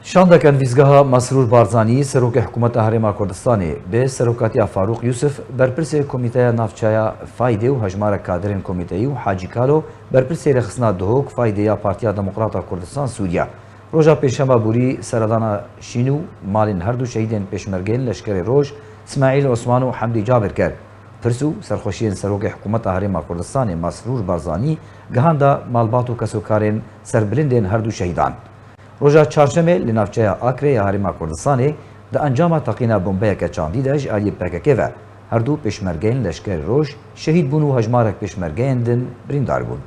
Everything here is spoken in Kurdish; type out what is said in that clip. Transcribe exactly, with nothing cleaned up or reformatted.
Şandeke nivîsgeha Mesrûr Barzanî, Serokê Hikûmeta Herêma Kurdistanê, bi serokatiya Farûq Yûsif, berpirsê Komîteya Navçeya Faydê û hejmarek kadirên komîteyî û Hacî Kalo, berpirsê rêxistina Duhok Faydê ya Partiya Demokrata Kurdistan Sûriye, roja Pêncşema borî seredana şîn û malên her du şehîdên Pêşmergeyên Leşkerê Roj, Smaîl Osman û Hemdî Cabir kir. Pirs û serxweşiyên Serokê Hikûmeta Herêma Kurdistanê Mesrûr Barzanî gihanda malbat û kesokarên serbilindên her du şehîdan. Roja Çarşemê li navçeya Akrê ya Herêma Kurdistanê di encama teqîna bombeyeke çandî de ji aliyê P K K ve her du pêşmergeyên Leşkerê Roj şehîd bûn û hejmarek pêşmergeyên din birîndar bûn.